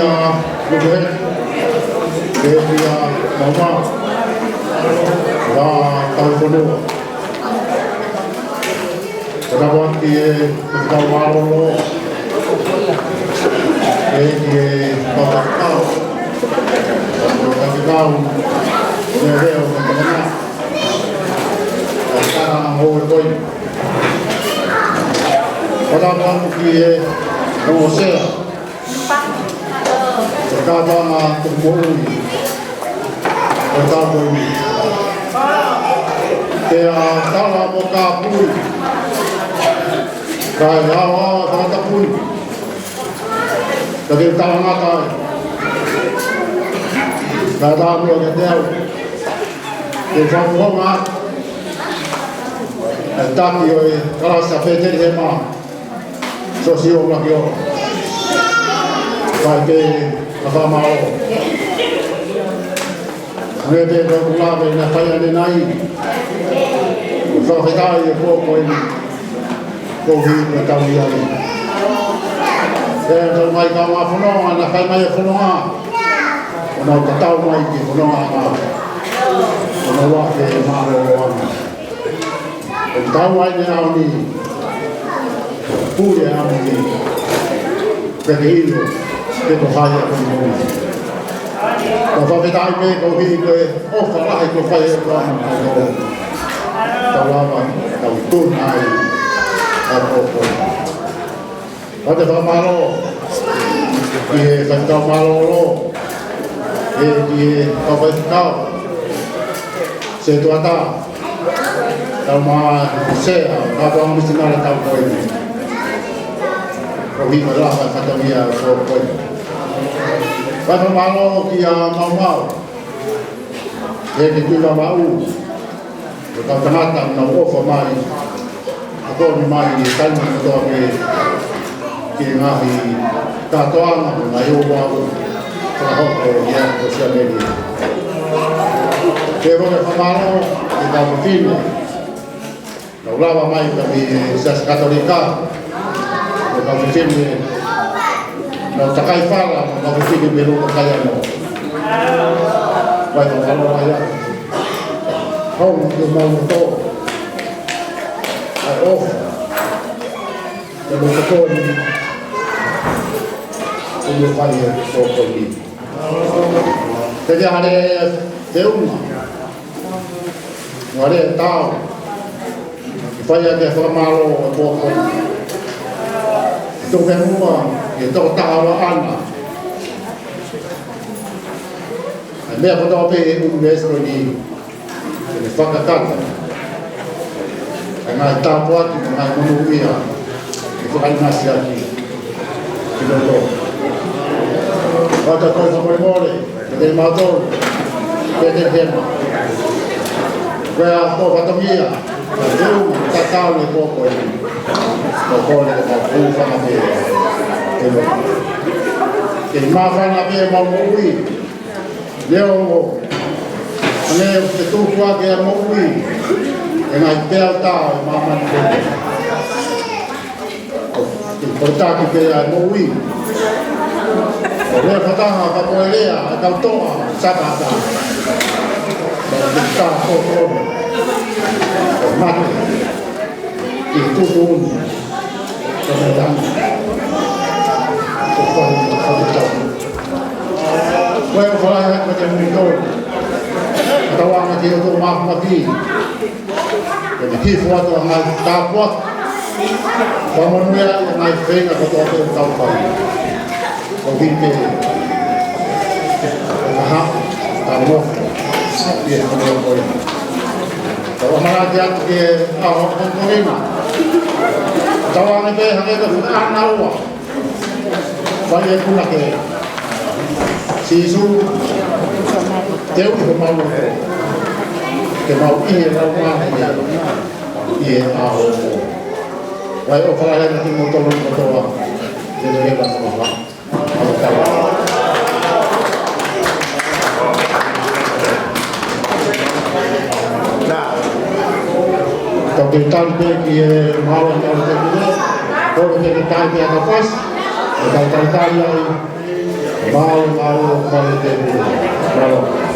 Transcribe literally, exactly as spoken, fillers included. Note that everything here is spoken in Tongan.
ʻa Lukuheke, ʻEiki ʻa Maumau, ʻa Taufonua. Ko e tapu atu ki he Faifekau Mālōlō, ʻEiki ʻa e Faifekau, ʻa e Faifekau Leleo mo Tokanga, ʻa e Tana Houʻeiki. Ko e tapu atu ki he Ongo Sea, ko e kātoanga tuku moʻui ʻo e taʻu ko eni. Pea tala mo kāpui, kae haohaoa e fakatapui, ka ke talangata ai. Kae tāpua kiate au ke fakafofonga ʻa e taki ʻo e Kalasi ʻa Petelihema, Siosiua Ulakiolo. Fai pē ha fakamālō. Hangē pē ko ʻeku lave naʻe fai ʻanenai, ʻoku fakafetaʻi e pō ko eni koeʻuhi ko e tau ia ni. Pea tau mai kaungā fononga, naʻa fai mai e fononga, ʻo nau tatau mai ki he fononga ʻa, ʻo nau afe e mālōlō ʻana. ʻOku tau ai ʻene ʻaho ni, pule ʻa e ʻaho ni, pea ke ʻilo pe ko hai ʻa e kau moʻui. Ka fakafetaʻi pē koeʻuhi ko e ʻofa lahi kuo fai ʻe he ʻOtua maʻa kitautolu. Tau lava, tau tuna ai ʻa e pō ko eni. ʻOatu e fakamālō ki he Faifekau Mālōlō, ʻEiki ʻa e Faifekau Setuata, tau ma sea, kātoanga misinale taʻu ko eni. Koeʻuhi ko e lava e fatongia ʻo e pō ko eni. Fakamālō kia Maumau, ʻEiki Tuʻivavaʻu, ko e kau tangata naʻa nau ʻofa mai, ʻa e koni mai ʻi he taimi kotoa pē ki he ngaahi kātoanga mo e ngaahi ouau fakahoko ʻi he ʻaho ko ia. Pea mo e fakamālō ki he kau fefine naʻa nau lava mai mei he Siasi Katolika, mo e kau fefine naʻa nau takai fala mo e kau fefine mei Lotokaiano. Fakamālō ai ʻa e hau ki homau loto, ʻa e ʻofa, ʻa e loto tokoni, ʻoku fai ʻe he pō ko eni. Pea ke hale te uma, hale tau, ke fai ʻaki e fakamālō ʻo e pō ko eni. Tuku pē muʻa ki he tokotaha ua ʻana, ʻa e meʻa kotoa pē ʻi he ʻunivēsi ko eni, ke ne fakakakato ʻa e ngaahi tāpuaki mo e ngaahi monūʻia ke fakaʻinasi ʻaki kitautolu. ʻOatu e kole fakamolemole kiate kimautolu, Petelihema. Ko e ʻaho fatongia, ka te u tatau e pō ko eni. Ko e kole ke mau hūfanga pē, ke mau, ke māfana pē ʻemau moʻui. Neongo, ʻa ē ʻoku te tuku ʻaki ʻa e moʻui, ʻe ngaahi peau tā ʻo e māmani ko eni. ʻOku te koletaki pē ʻa e moʻui. ʻO lea fakataha ka ko e lea ʻa e kau toʻa Sāpate. Ka ko e tā ko e ʻo mate. Ki tuʻutuʻuni. Ka me tana. Ko e fai mo e fakatau. Ko e ʻofa lahi atu kiate kimoutolu. Tauange ki he ʻOtua Māfimafi. Ke ne hifo atu ʻa e ngaahi tāpuaki. Fakamonūʻia ʻa e ngaahi feinga kotoa pē ʻoku tau fai. Ko e vite. Ko e kaha. Tau nofo. ʻI he fonua ko eni. Tau ʻamanaki atu ki he ʻaho ko eni. Tauange pē hangē ko e ʻAna ua. Fai e puna ke Sīsū, teuʻi homau loto, ke mau ʻi he laumālie ʻi he ʻaho. Fai ʻofa lahi atu kiate kimoutolu kotoa, ke te leva kotoa. Tau ke tali pē ki he maua tau te kule, kole ke tali pē ʻa Kapasi, tau talitali ai. Mālō, mālō, mālō, mālō.